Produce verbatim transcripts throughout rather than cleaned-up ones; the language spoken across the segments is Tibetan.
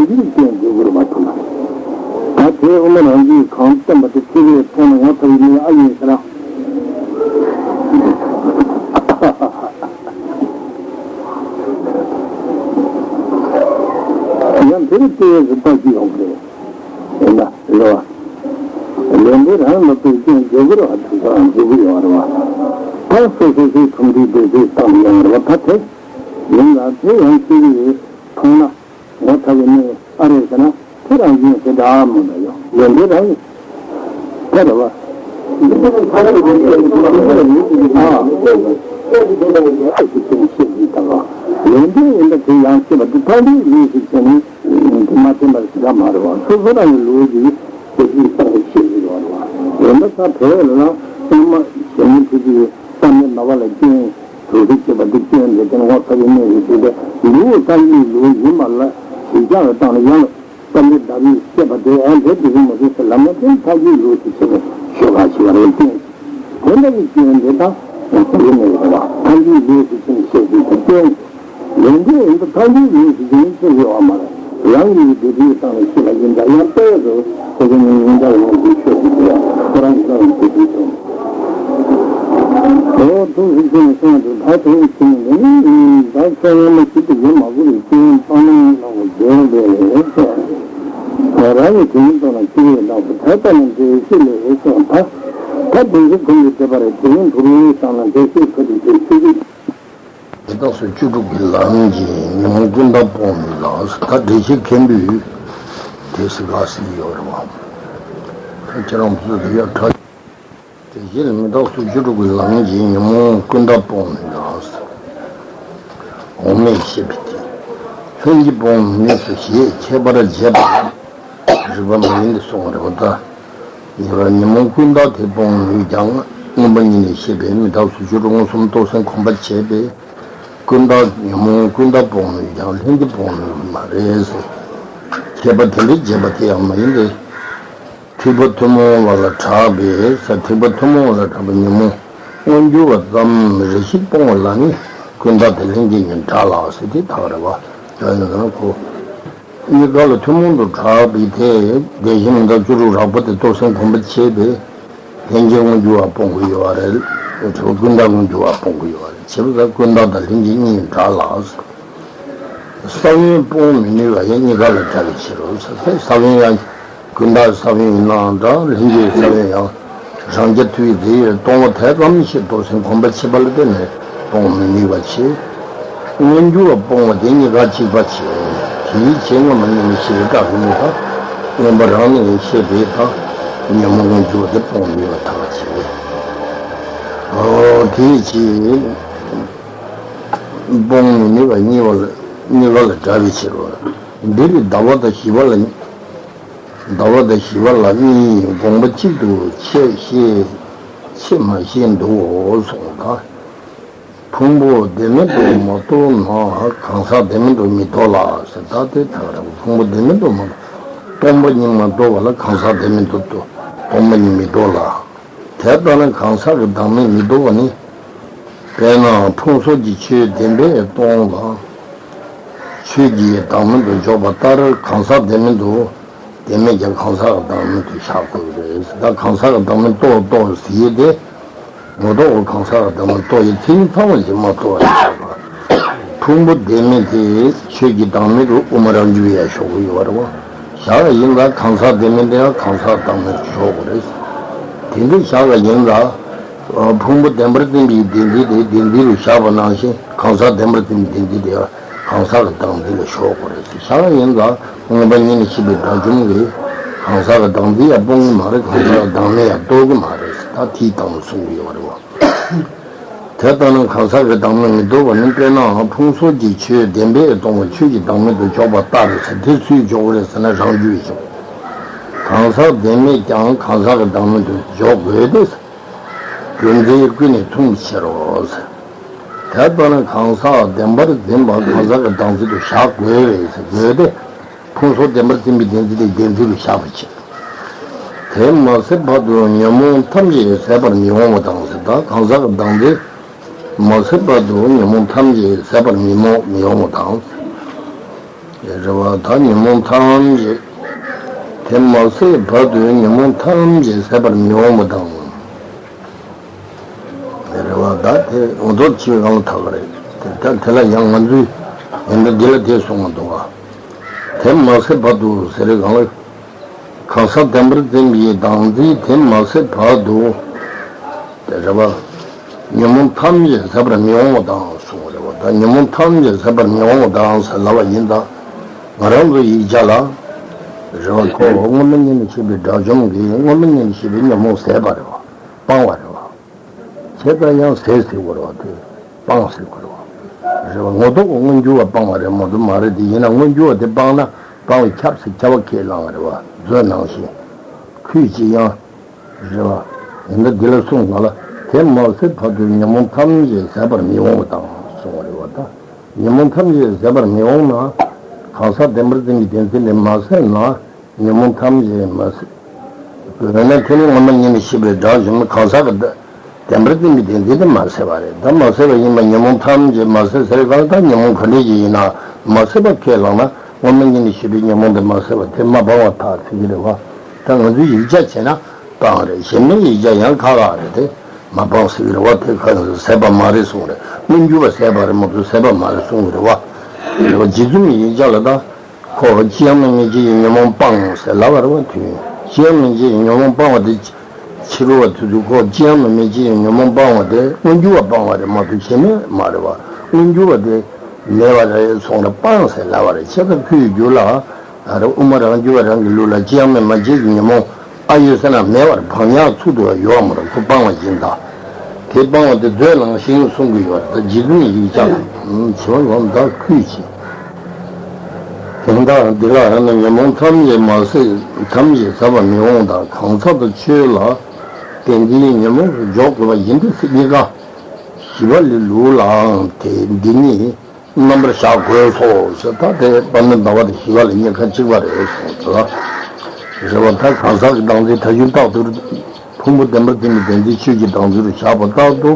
འདིར་སྐྱོན་འཛུགས་དགོས་པ་དང་། ད་དེ་དབུ་མ་རང་བཞིན་གང་བསྟན་པ་དེ་ཁྱེད་ཀྱིས་མཐོང་ན་ངོ་ཚ་བའི་གནས་ཨ་ཡིན་ཟེར་ན། ཡང་དེ་རིགས་ལྟོས་སུ་བལྟ་རྒྱུ་ཡོང་གི་རེད། ཡིན་ན་རེད་བ། ལས་འབྲས་རང་ལ་ལྟོས་སྐྱོན་འཛུགས་དགོས་རེད་བ། དེ་ཚོ་རང་འཛུགས་ཀྱི་ཡོད་རེད་བ། ད་སོ་སོ་སོའི་ཁྲིམས་སྒྲིག་འདོད་ཚུལ་བཏང་ཡོང་རེད་བ། ད་དེ་ཡིན་ལ་དེ་ཡང་ཁྱེད་ཀྱིས་མཐོང་ན། ངོ་ཚ་བའི་གནས་ཨ་རེད་ཟེར་ན་དེ་རང་བཞིན་དེ་འདྲ་མོ་འདྲ་ཡོད་ལན་དེ་རང་ཡིན། དེ་རེད་བ། ཨ། ལན་དེ་ཡིན་ད་དེ་ཡང་ཤེས་པ་དེ་ཐག་རིང་པོའི་ལུགས་ཤིག་བྱས་ནས་དེ་མ་བསྟན་པར་ཟེར་ཡ་མ་རེད་བ། སོ་སོ་རང་གི་ལུགས་ཀྱི་དེ་ཤེས་བཏང་ནས་ཤེས་ཀྱི་ཡོད་རེད་བ། ཡིན་ད་ས་བོད་ལ་སྔོན་མ་གཞོན་ནུ་དེ་ཚོས་བསམ་མེད་ན་བ་ལ་སྐྱོན། དུག་གསུམ་སྐྱེས་པ་འདི་སྐྱོན་འདི་དེ་ངོ་ཚ་བའི་གནས་ཡིན་ཞེས་པས་ལུགས་ལྟ་ཡུལ་ལུགས་ཡིན་པ་ལ་གཞི་བཞག་ལ་བཏང་ནས་ཡང་བསམ་པའི་བདག་ཉིད་སྐྱེས་པ་དེ་ཡང་འདི་འདི་ཡིན་མ་རེད་ཟེར་ལབ་ན་དེ་ལྟ་ཡུལ་ལུགས་སུ་བྱེད་པའི་ཤོ་ག་ཞིག་རེད་བསྟན། དེ་འདྲ་གི་སྐྱོན་འདི་དག་ཡིན་ནས་རེད་བ། ལྟ་ཡུལ་ལུགས་སུ་བྱེད་ནས་བཤད་ཀྱི་འདི་སྐྱོན། ལན་འདི་ཡིན་དུ་ཐག་ཉེ་ཡིན་ཞེས་ཀྱི་ནི་ཆོས་ཀྱི་འོག་མར་རང་གི་སྡེ་བྲིས་སྟངས་ལ་ཤེས་པ་ཡིན་ཙང་ཡང་ལྟོས་སུ་ཁོ་ཚོ་ནི་ཉིན་ལྟར་ཡོང་དུས་ཆོས་ཀྱི་འདི་ཡང་ཁོ་རང་གི་རང་གི་སྡེ་བྲིས་སྟངས། འོ་ཐུགས་སུ་ཆུད་ནས་གསུངས་ཏེ་ད་དེ་ཡི་ཕྱིར་ནི་ད་ཁྱོད་སྔོན་མ་ཇི་ལྟར་ཡོད་མ་དགོས་པའི་སྐྱོན་སྤང་བླང་གནང་བ་བརྗོད་པས་སོ། རང་གི་དོན་སྟོན་ལ་ཅི་ཡོད་ལགས་སོ། ད་ལྟ་ནི་འདྲེ་ཤེས་ལས་སོ། ད་ད་འདྲེ་ཤེས་གོང་གི་འདྲེ་པ་རེད། དེ་ཡང་དུ་རུང་སང་ན་འདྲེ་ཤེས་ཁ་ཐུག་དེ་ཤེས་ཀྱི། མི་རྟག་སོགས་བཅུ་དྲུག་གི་ལམ་གྱིས་ཉོན་མོངས་ཀུན་བཏགས་སྤོང་ནུས་ལ། ད་འགྲེལ་བཤད་མཁན་པོས་དེ་སྲིད་ལ་ཟིན་ཡོད་རེད་བ། ད་ཁྱེད་རང་ཚོས་དེ་ཡག་ཐག། དེ་བཞིན་མི་རྟག་སོགས་བཅུ་དྲུག་གི་ལམ་གྱིས་ཉོན་མོངས་ཀུན་བཏགས་སྤོང་ནུས་ལ། འོག་མས་བཤད་པའི་དེ། ལྷན་ཅིག་སྤོང་ནུས་སོ་ཞེས་ཁྱད་པར་འབྱེད་པ་རིགས་པ་མ་ཡིན་ཏེ་གསུངས་པ་རེད་བ། ད་ཉེ་བར་ཉོན་མོངས་ཀུན་བཏགས་དེ་སྤོང་ནུས་ཀྱང་མངོན་པ་ཉིད་ནས་བཤད་པའི་མི་རྟག་སོགས་བཅུ་དྲུག་མངོན་སུམ་རྟོགས་ཟིན་གོམས་པ་བྱས་པས་ཀུན་བཏགས་ཉོན་མོངས་ཀུན་བཏགས་སྤོང་ནུས་ཀྱང་ལྷན་ཅིག་སྤོང་ནུས་མ་རེད་ཟེར། ཁྱད་པར་དེ་འདྲའི་འབྱེད་པ་དེ་ཡང་མ་ཡིན་ཏེ། ཐེག་པ་ཐུན་མོང་བ་ལ་གྲགས་པའི་ས་ཐེག་པ་ཐུན་མོང་བ་ལ་གྲགས་པའི་ཉོན་མོངས་མངོན་གྱུར་བ་ཙམ་རེ་ཞིག་སྤོང་བ་ལ་ནི་ཀུན་བཏགས་དེ་ལྷན་སྐྱེས་ཉིད་གྲགས་ལགས་ཟེར་དེ་དག་རེད་བ། ཡང་ཡང་ན་ཁོ། གཉིས་ཀ་ལ་ཐུན་མོང་དུ་གྲགས་པའི་དེ་དེ་བཞིན་མི་རྟག་བཅུ་དྲུག་རགས་པ་དེ་རྟོགས་ཟིན་གོམས་པ་བྱས་པས་ལྷན་སྐྱེས་མངོན་གྱུར་བ་སྤོང་དགོས་ཡོད་པ་རེད། ཐེག་པ་ཀུན་བཏགས་མངོན་གྱུར་བ་སྤོང་དགོས་ཡོད་པ་རེད། བྱས་པ་ད་ཀུན་བཏགས་དང་ལྷན་སྐྱེས་གཉིས་གྲགས་ལགས། ས་བོན་སྤོང་མི་ནུས་པ་ཡང་གཉིས་ཀ་ལ་གྲགས་པའི་ཕྱིར་རོ། ས་བོན་ཡང་ཀུན་བཏགས་ས་བོན་ཡིན་ནའང་འདྲ། ལྷན་སྐྱེས་ས་བོན་ཡང་རང་རྐྱ་ཐུབ་པའི་རྫས་ཡོད་སྟོང་པ་དེ་ཙམ་ཞིག་རྟོགས་ཟིན་གོམས་པ་བྱས་པ་ལ་བརྟེན་ནས་སྤོང་མི་ནུས་པ་བྱེད། མངོན་གྱུར་བ་སྤོང་བ་དེ་གཉིས་ཀ་གཅིག་པ་བྱེད། དེའི་ཕྱིར་སྔོན་མ་ཉིད་ནས་ཤེས་པའི་བཀྲག་གི་མི་དང་མངོན་པ་རང་ནས་ཤེས་པའི་དང་ཉོན་མོངས་མངོན་གྱུར་བ་དེ་སྤོང་ནུས་པ་ཐག་བཅད། དེའི་ཕྱིར། སྤོང་མི་ནུས་པ་གཉིས་པ་ལ་གཉིས་ཀ་ལ་གྲགས་པའི་ཕྱིར་རོ། འདིར་ཟླ་བ་དང་ཞི་བ་ལ་ཟླ་བ་དང་ཞི་བ་ལ་གཉིས་དགོངས་པ་གཅིག་ཏུ་ཆད་ཤེས་ཆད་མ་ཤེས་འདུག་གསུངས་ད། ཕུང་པོ་བདེན་མེད་དུ་མ་རྟོགས་ན་གང་ཟག་བདེན་མེད་དུ་མི་རྟོགས་ལ་ཟེར་ད་དེ་ཐག་རེད། ཕུང་པོ་བདེན་མེད་དུ་མ་རྟོགས། སྟོང་པ་ཉིད་མ་རྟོགས་པ་ལ་གང་ཟག་བདེན་མེད་དུ་རྟོགས། སྟོང་པ་ཉིད་མི་རྟོགས་ལ། དེ་ལྟ་ན་གང་ཟག་གི་བདག་མེད་མི་རྟོགས་པ་ནི། དཔེར་ན་ཕུང་སོགས་ཀྱི་ཆོས་བདེན་པས་སྟོང་ལ། ཆོས་ཀྱི་བདག་མེད་དུ་འཇོག་པ་ལྟར་གང་ཟག་བདེན་མེད་དུ། བདེན་མེད་ཀྱང་གང་ཟག་གི་བདག་མེད་དུ་བཞག་དགོས་རེད། ད་གང་ཟག་གི་བདག་མེད་རྟོགས་རྟོགས་ཟེར་ཡས་དེ། ངོ་ཐོག་གི་གང་ཟག་གི་བདག་མེད་རྟོགས་ཡས་ཚིག་ཚང་བ་ཞིག་མ་རྟོགས་པ་ཞིག་ཡོད་པ། ཕུང་པོ་བདེན་མེད་དེ་ཆོས་ཀྱི་བདག་མེད་དུ་དབུ་མ་རང་རྒྱུད་ཡང་ཞོག་གི་ཡོད་རེད་བ། བཞག་པ་ཡིན་ལ་གང་ཟག་བདེན་མེད་དེ་ཡང་གང་ཟག་བདག་མེད་དུ་ཞོག་གི་རེད། དེ་འདྲ་བཞག་པ་ཡིན་ལ། ཕུང་པོ་བདེན་པར་འཛིན་པའི་བདེན་འཛིན་དེ་བདེན་འཛིན་རུ་བཞག་པ་ནང་བཞིན་གང་ཟག་བདེན་པར་འཛིན་པའི་བདེན་འཛིན་དེ་ཡང་གང་ཟག་གི་བདག་འཛིན་ལ་ཞོག་གི་རེད་ཟེར། བཞག་པ་ཡིན་ལ་མངོན་པ་ཉིད་ནས་ཤེས་པའི་དགྲ་བཅོམ་གྱིས་གང་ཟག་གི་བདག་འཛིན་ཡང་སྤོང་གི་མ་རེད། གང་ཟག་གི་བདག་མེད་ཡང་རྟོགས་ཀྱི་མ་རེད་ཟེར། ད་དེའི་སྟེང་ལ་གསུང་གི་ཡོད་རེད་བ། དེ་ལྟ་ན་གང་ཟག་གི་བདག་མེད་མི་རྟོགས་པ་ནི། དཔེར་ན་ཕུང་སོགས་ཀྱི་ཆོས་བདེན་པས་སྟོང་བ་ཆོས་ཀྱི་བདག་མེད་དུ་འཇོག་པ་ལྟར་ཟེར། དེ་སུས་འཇོག་དགོས་རེད་ཟེར་ན་རང་རྒྱུད་ཀྱིས་འཇོག་གང་ཟག་བདེན་མེད་ཀྱང་གང་ཟག་གི་བདག་མེད་དུ་འཇོག་དགོས་ཏེ། རྒྱུ་མཚན་ཀུན་ནས་མཐུན་པའི་ཕྱིར་རོ་ཟེར། དེ་ལྟ་ན་གང་ཟག་བདེན་པར་འཛིན་པ་གང་ཟག་གི་བདག་འཛིན་དུ་བཞག་དགོས་རེད་ཟེར། དགོས་ཏེ། ཕུང་སོགས་བདེན་པར་འཛིན་པའི་བདེན་འཛིན་དེ་བདེན་འཛིན་རུ་བཞག་པའི་ཕྱིར། དེ་མ་ཟད་བར་དུ་ཉོན་མོངས་ཐམས་ཅད་ཟད་པར་མི་འོང་བ་དང་ཟེར། ད་གང་ཟག་གི་བདག་འཛིན་མ་ཟད་བར་དུ་ཉོན་མོངས་ཐམས་ཅད་ཟད་པར་མི་མོ་མི་འོང་བ་དང་། རེད་བ། ད་ཉོན་མོངས་ཐམས་ཅད་དེ་མ་ཟད་བར་དུ་ཉོན་མོངས་ཐམས་ཅད་ཟད་པར་མི་འོང་བ་དང་། རེད་བ། ད་དེ་ངོ་ཐོག་ཕྱིའི་སྒང་ལ་ཐག་པ་རེད། དེ་ད་དེ་ལ་ཡང་ང་ཚོས་ཡོན་ཏན་འདི་ལ་དེ་གསུངས་མ་འདུག་བ། དེ་མ་ཟད་བར་དུ་ཟེར་རེ་གང་ལ། གང་ཟག་བདེན་པར་འཛིན་པའི་བདག་འཛིན་དེ་མ་ཟད་བར་དུ། དེ་རེད་བ། ཉོན་མོངས་ཐམས་ཅད་ཟད་པར་མི་འོང་བ་དང་གསུངས་པ་རེད་བ། ད་ཉོན་མོངས་ཐམས་ཅད་ཟད་པར་མི་འོང་བ་དང་ཟེར་ལབ་པ་ཡིན་ཙང་། ང་རང་ཚོ་ཡིག་ཆ་ལ། རེད་བ། ཁོ་སྔོན་མ་ཉིད་ནས་སྐྱེས་པའི་དགྲ་བཅོམ་གྱིས་སྔོན་མ་ཉིད་ནས་སྐྱེས་པའི་ཉོན་མོངས་ཟད་པ་རེད་བ། སྤངས་པ་རེད་བ། བྱས་ཙང་ཡང་ཟད་ཟེར་དགོས་རེད་བ། དེ་སྤངས་ཟེར་དགོས་རེད་བ། རེད་བ། ངོ་ཐོག་གི་མངོན་གྱུར་བ་སྤངས་པ་རེད་མ་གཏོགས་མ་རེད། དེ་ཡིན་ན་མངོན་གྱུར་བ་དེ་སྤངས་ན་སྤངས་པས་ཁྱབ་ཟེར་ཁྱབ་པ་ཁས་བླངས་པ་རེད་བ། མཛོད་ནང་བཞིན། ཁོས་ཅི་ཡང་། རེད་བ། ཡིན་ད་འདི་ལ་གསུངས་ག་ལ། དེ་མ་ཟད་བར་དུ་ཉོན་མོངས་ཐམས་ཅད་ཟད་པར་མི་འོང་བ་དང་གསུངས་པ་རེད་བ། ད་ཉོན་མོངས་ཐམས་ཅད་ཟད་པར་མི་འོང་ན། གང་ཟག་བདེན་པར་འཛིན་པའི་བདེན་འཛིན་དེ་མ་ཟད་ན། ཉོན་མོངས་ཐམས་ཅད་མ་ཟད། འོ་ན་དེ་ནི་སྔོན་མ་ཉིད་ནས་སྐྱེས་པའི་དགྲ་བཅོམ་གང་ཟག་གི་བདེན་པར་འཛིན་པའི་བདེན་འཛིན་དེ་མ་ཟད་པ་རེད། ད་མ་ཟད་པ་ཡིན་པ་ཉོན་མོངས་ཐམས་ཅད་མ་ཟད་ཟེར་གང་ལྟར་ཉོན་མོངས་ག་འདྲ་ཞིག་ཡིན་ན་མ་ཟད་པ་ཁས་བླངས་ན་སྔོན་མ་ཉིད་ནས་སྐྱེས་པའི་ཉོན་མོངས་དེ་མ་ཟད་པ་དེ་མ་སྤངས་པར་ཐལ་ཟེར་གྱི་རེད་བ། ད་ང་ཚོས་ཡིག་ཆ་བྱས་ན་སྤངས་རེད། གཞན་མའི་ཡིག་ཆ་ཡང་ཁག་ཁག་རེད་དེ། མ་སྤངས་ཟེར་གྱི་རེད་བ། དེ་ཁ་ཟད་པ་མ་རེད་གསུངས་རེད། མངོན་གྱུར་བ་ཟད་པ་རེད་མ་གཏོགས་ཟད་པ་མ་རེད་གསུངས་གྱི་རེད་བ། རེད་བ། རྗེ་བཙུན་མའི་ཡིག་ཆ་ལ་ད། ཁོ་ཅི་ཡང་མེད་མི་སྐྱེ་བའི་ཉོན་མོངས་སྤངས་ཟེར་ལབ་པ་རེད་བ། དུས་ཅི་ཡང་མེད་སྐྱེ་བའི་ཉོན་མོངས་སྤངས་པ་དེ་ཕྱི་རོལ་བ་དེ་ཚོས་ཁོ་ཅི་ཡང་མེད་མི་སྐྱེ་བའི་ཉོན་མོངས་སྤངས་པ་དེ་མངོན་གྱུར་བ་སྤངས་པ་རེད་མ་གཏོགས་གཞན་མེད་མ་རེད་བ། མངོན་གྱུར་བ་དེ་མེད་པ་རེད་གསུངས་རེད། སྤངས་ཟེར་ལབ་པ་རེད། བྱས་ཙང་ཁོའི་རྒྱུད་ལ་ཨ་རེ་དབུ་མ་རང་རྒྱུད་པ་རང་གི་ལུགས་ལ་ཅི་ཡང་མེད་མ་སྐྱེ་བའི་ཉོན་མོངས་ཨ་ཡོད་ཟེར་ན་མེད་པར་བག་ཉལ་ཚུལ་དུ་ཡོད་པ་མ་རེད། ཁོ་སྤངས་པ་ཡིན་ད། དེ་སྤངས་པ་དེ་མཛོད་ནང་བཞིན་གསུང་གི་ཡོད་རེད། ད་རྗེ་བཙུན་ཡིག་ཆ་ལ་བྱེད་པ་ལོ་ཟླ་ཁུལ་གྱིས། དེ་ལྟར་འདི་ལ་ཡང་ན་ཉོན་མོངས་ཐམས་ཅད་མ་ཟད་ཐམས་ཅད་ཟད་པར་མི་འོང་དང་གང་ཟག་ཏུ་ཆོས་ལ་བདེན་འཛིན་ཉོན་མོངས་སུ་འཇོག་དགོས་པ་ཡིན་ཏེ་ཟེར་གཉིས་ཀ་ཞི་བ་ལྷའི་ལུགས་ལའང་དེ་འདི་ཉིད་རྣམ་པར་གཞག་དགོས་སོ་ཞེས། ད་དེ་དཔལ་ལྡན་ཟླ་བ་དང་ཞི་བ་ལྷ་གཉིས་ཀ་གཅིག་པ་རེད་གསུངས་ཏེ། རེད་བ། ད་གང་ཟག་གི་བདག་འཛིན་ད་གཞི་རྟག་ཏུ་ཕུང་པོ་བདེན་པར་འཛིན་པའི་བདེན་འཛིན་ཆོས་ཀྱི་བདག་འཛིན་རུ་བཞག་པ་ལྟར་དུ།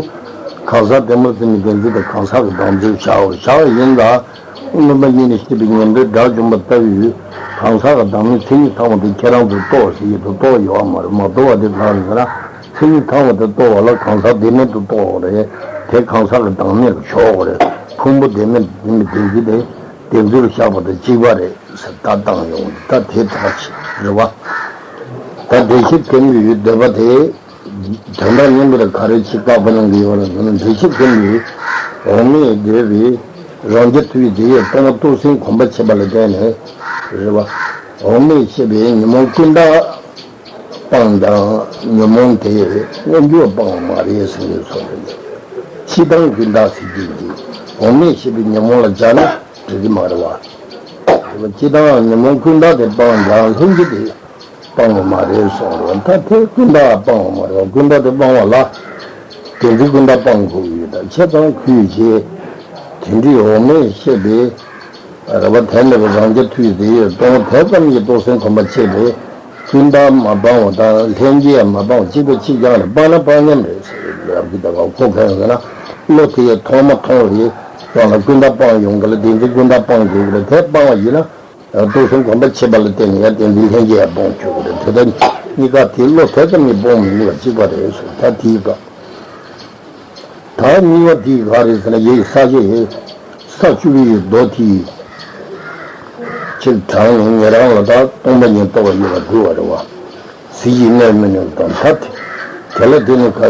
གང་ཟག་བདེན་པར་འཛིན་པའི་བདེན་འཛིན་དེ་གང་ཟག་གི་བདག་འཛིན་རུ་བཞག་པ་བཞག་ཡིན་ད། སྔོན་མ་ཉིད་ནས་སྐྱེས་པའི་ཉོན་མོངས་དགྲ་བཅོམ་པ་ལྟ་བུའི་གང་ཟག་གི་བདག་མེད་མཚན་ཉིད་ཚང་བ་དེ་ཁྱེད་རང་ཚོས་རྟོགས་ཟེར་གྱི་འདུག་རྟོགས་ཡོད་པ་མ་རེད། མ་རྟོགས་པ་དེ་གང་རེད་ཟེར་ན། མཚན་ཉིད་ཚང་བ་དེ་རྟོགས་པ་ལ་གང་ཟག་བདེན་མེད་དུ་རྟོགས་པ་རེད། དེ་གང་ཟག་གི་བདག་མེད་རུ་ཞོག་རེད། ཕུང་པོ་བདེན་མེད་འཛིན་པའི་བདེན་འཛིན་དེ་བདེན་འཛིན་རུ་བཞག་པ་དང་གཅིག་པ་རེད་ཟེར་ད་བཏང་ཡོང་། ད་དེ་ཐག་ཆོད་རེད་བ། ད་བདེ་གཤེགས་མཁན་པོའི་འདོད་པ་དེ་དོན་དག་སྙན་པོ་དེ་ག་རེ་ཅིག་བཀག་པ་གནང་གི་ཡོད་རེད་ཟེར་ན། བདེ་གཤེགས་མཁན་པོས་འོག་མིན་འདོད་པའི་རང་རྐྱ་ཐུབ་པའི་རྫས་ཡོད་སྟོང་པ་སྟོང་སེམས་གོམས་པ་བྱེད་པ་ལ་བརྟེན་ནས་རེད་བ། འོག་མིན་ཞེས་པའི་ཉོན་མོངས་ཀུན་བཏགས་སྤངས་ཀྱང་ཉོན་མོངས་དེ་མངོན་གྱུར་སྤངས་པ་མ་རེད་ཟེར་ནས་སོ་རེད། སྤྱིར་བཏང་ཀུན་བཏགས་ཟེར་རྒྱུ་འདི་འོག་མིན་ཞེས་པའི་ཉོན་མོངས་ལ་སྦྱར་ན་འགྲིག་གི་མ་རེད་བ། སྤྱིར་བཏང་ཉོན་མོངས་ཀུན་བཏགས་དེ་སྤངས་ཀྱང་ལྷན་སྐྱེས་དེ་སྤངས་པ་མ་རེད་གསུངས་རེད་བ། ད་དེ་ཀུན་བཏགས་སྤངས་པ་མ་རེད་བ། ཀུན་བཏགས་དེ་སྤངས་པ་ལ་བདེན་འཛིན་ཀུན་བཏགས་སྤང་དགོས་ཀྱི་ཡོད། ད་བྱས་ཙང་ཁོས་རྗེ་དོན་འགྲེལ་འོག་མིན་ཞེས་པའི་རེད་བ། དེ་ནི་རང་རྐྱ་ཐུབ་པའི་རྫས་ཡོད་སྟོང་པ་དེ་ཙམ་གྱིས་སྟོང་སེམས་གོམས་པ་བྱེད་པས་ཀུན་བཏགས་མ་སྤངས་པ་དང་ལྷན་སྐྱེས་ཡང་མ་སྤངས་པ་གཅིག་དང་གཅིག་རྐྱང་རེད། སྤངས་ན་སྤང་མཉམ་རེད་ཟེར་ལབ་ཀྱི་འདུག་ག་ཁོ་གང་ཡིན་ཟེར་ན་བློ་དེ་ཡང་མཐོང་མ་མཐོང་བའི་དབང་ལ་ཀུན་བཏགས་སྤང་ཡོང་གི་ལ་བདེན་འཛིན་ཀུན་བཏགས་སྤང་དགོས་ཀྱི་རེད། དེ་སྤངས་པ་ཡིན་ན། སྟོང་སེམས་གོམས་པ་བྱེད་པ་ལ་བརྟེན་ནས་ཡང་བདེན་འཛིན་ལྷན་སྐྱེས་ཡང་སྤོང་ཆོག་གི་རེད། དེ་ལྟར་གཉིས་ཀ་དེ་བློ་དེ་ཙམ་གྱིས་སྤོང་མི་ནུས་པ་གཅིག་པ་རེད་ཟེར། ད་དེའི་སྐབས། ད་གཉིས་པ་དེ་ག་རེ་ཟེར་ན། ཡེ་ས་ཆེ་ས་བཅུ་པའི་མདོ་དེའི་ཕྱིར་དྲངས་ནས་ཉན་རང་ལ་ད་སྟོང་པ་ཉིད་རྟོགས་པ་ཡོད་པར་འགྱུར་བ་རེད་བ། གཟི་བརྗིད་གནས་མི་ནུས་དང་ཐ་དད་ལ་དེ་ནི་ཁ་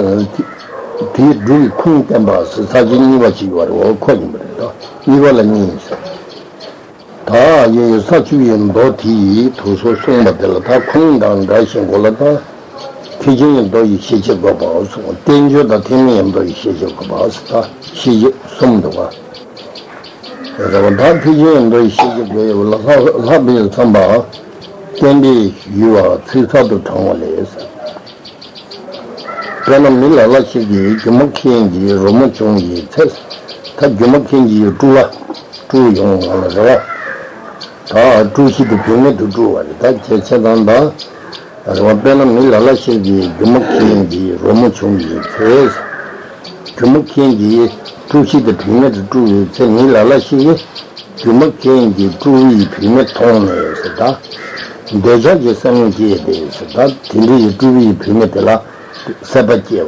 དེའི་སྒྲུབ་པའི་ཁུངས་བསྟན་པ་ཟེར་ས་བཅད་གཉིས་པ་ཅིག་ཡོད་པ་རེད་བ། ཁོ་ཡིན་པ་རེད། ད་གཉིས་པ་ལ་གཉིས་ཡིན་ཟེར། ད་ཡེ་ས་བཅུ་པའི་མདོ་དེ་ཡི་དུ་སོ་གསུངས་པ་དེ་ལ་ད་ཁུངས་དང་འདྲ་ཞིང་གོ་ལ་ད་ཐེག་ཆེན་གྱི་མདོ་ཡི་ཤེས་བྱེད་དགོས་པའོ་གསུངས། བསྟན་བཅོས་དང་ཐེག་དམན་གྱི་མདོ་ཡི་ཤེས་བྱེད་དགོས་པའོ་ཟེར། ད་ཤེས་བྱེད་གསུམ་འདུག་བ། རེད་བ། ད་ཐེག་ཆེན་གྱི་མདོ་ཡི་ཤེས་བྱེད་དགོས་ཡོད་ལ་ལྷག་ལྷག་པའི་མཚམས་པ་བསྟན་པའི་ཡུལ་བ་ཚིག་གསར་དུ་དྲངས་པ་ལས་ཟེར། དཔེར་ན་མི་ལ་ལ་ཞིག་གིས་སྒྱུ་མ་མཁན་གྱི་རོལ་མོ་བྱུང་བའི་ཚེ། ད་སྒྱུ་མ་མཁན་གྱིས་དཀྲུག་ལ་དཀྲུག་ཡོང་བ་ལ་རེད་བ། ད་དཀྲུག་གཞི་དེ་བུད་མེད་དུ་དཀྲུག་པ་རེད། ད་ཁྱེད་ཚོ་དང་ད་རེད་བ། དཔེར་ན་མི་ལ་ལ་ཞིག་གིས་སྒྱུ་མ་མཁན་གྱི་རོལ་མོ་བྱུང་བའི་ཚེ། སྒྱུ་མ་མཁན་གྱིས་དཀྲུག་གཞི་དེ་བུད་མེད་དུ་དཀྲུག་པའི་ཚེ། མི་ལ་ལ་ཞིག་གིས་ སྒྱུ་མ་མཁན་གྱིས་སྤྲུལ་པའི་བུད་མེད་མཐོང་ནས་ཟེར་ད། འདོད་ཆགས་ཀྱི་སེམས་སྐྱེས་ཏེ་ཟེར་ད། དེ་འདྲ་ཡི་སྤྲུལ་པའི་བུད་མེད་དེ་ལ་སྲེད་པ་སྐྱེས་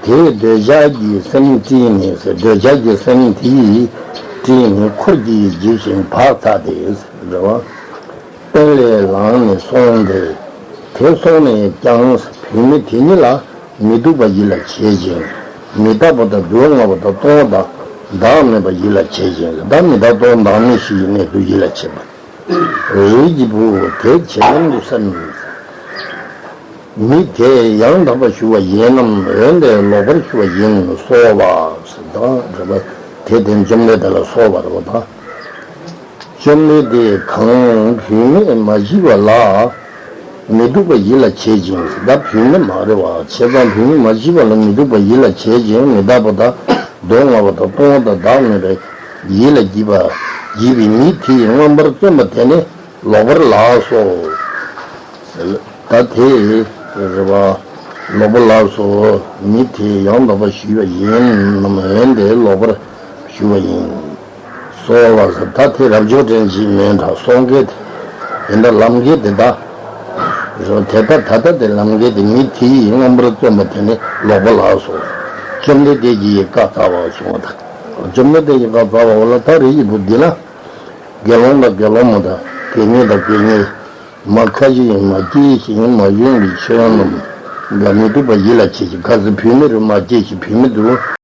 པ་རེད། དེས་འདོད་ཆགས་ཀྱི་སེམས་སྤྲིངས་ནས་ཟེར། འདོད་ཆགས་ཀྱི་སེམས་དེ་ཡིས་སྤྲིངས་ནས་འཁོར་གྱིས་འཇིབ་ཅིང་བག་ཚ་སྟེ་ཟེར་བ། སྟན་ལས་ལངས་ནས་སོང་སྟེ། དེ་སོང་ནས་ཀྱང་བུད་མེད་དེ་ཉིད་ལ་མི་སྡུག་པ་ཡིད་ལ་བྱེད་ཅིང་། མི་རྟག་པ་དང་དུག་ལྔ་པ་དང་སྟོང་པ་དང་བདག་མེད་པ་ཡིད་ལ་བྱེད་ཅིང་། ད་མི་རྟག་སྟོང་བདག་མེད་བཞི་ཡི་གནས་སུ་ཡིད་ལ་བྱེད་པ། རིགས་ཀྱི་བུ་དེ་ཇེ་ཉམས་སུ་སེམས། མི་དེ་ཡང་དག་པར་ཞུ་བ་ཡིན་ནམ། འོན་ཏེ་ལོག་པར་ཞུ་བ་ཡིན་སོགས་པ་ཟེར་ད། རེད་པ། དེ་དེ་བཅོམ་ལྡན་འདས་ལ་སོགས་པ་རེད་པ། ད་བཅོམ་ལྡན་འདས་གང་བུད་མེད་མ་བྱས་པ་ལ་མི་སྡུག་པ་ཡིད་ལ་བྱེད་ཅིང་། ད་བུད་མེད་མ་རེད་པ། བྱས་ཙང་བུད་མེད་མ་བྱས་པ་ལ་མི་སྡུག་པ་ཡིད་ལ་བྱེད་ཅིང་། མི་རྟག་པ་དང་དུག་ལྔ་པ་དང་སྟོང་པ་དང་བདག་མེད་པ་ཡིད་ལ་བྱེད་པ་བྱེད་པའི་མི་དེ་ཡིས་མངོན་པར་བརྩམས་པ་དེ་ནི་ལོག་པར་ལགས་སོ། ད་དེ་རེད་པ། ལོག་པར་ལགས་སོ། མི་དེ་ཡང་དག་པར་ཞུས་པ་ཡིན་ནམ། འོན་ཏེ་ལོག་པར་ཞུ་བ་ཡིན་སོགས་པ་ཟེར། ད་དེ་རབ་འབྱོར་དྲན་ཅིག་མིན་འདྲ། སོང་གེ་དེ་འདྲ་ལམ་གེ་དེ་ད། རེད་པ། དེ་ལྟ་ད་ལྟ་དེ་ལམ་གེ་དེ་མི་དེ་ཡིས་མངོན་པར་བརྩམས་པ་དེ་ནི་ལོག་པར་ལགས་སོ། བཅོམ་ལྡན་འདས་ཀྱིས་བཀའ་སྩལ་པ་གསུངས་པ་དང་། བཅོམ་ལྡན་འདས་ཀྱིས་བཀའ་སྩལ་པ་འོ་ལ། ད་རིགས་ཀྱི་བུ་འདི་ལ། དགེ་སློང་དང་དགེ་སློང་མ་དང་དགེ་བསྙེན་དང་དགེ་བསྙེན་མ། ཁ་ཅིག་མ་སྐྱེས་ཤིང་མ་བྱུང་བའི་ཆོས་རྣམས་ལ་མི་སྡུག་པ་ཡིད་ལ་བྱེད་ཅིང་། གལ་སྲིད་བུད་མེད་རེད་མ་སྐྱེས་ཤིང་བུད་མེད་དུ་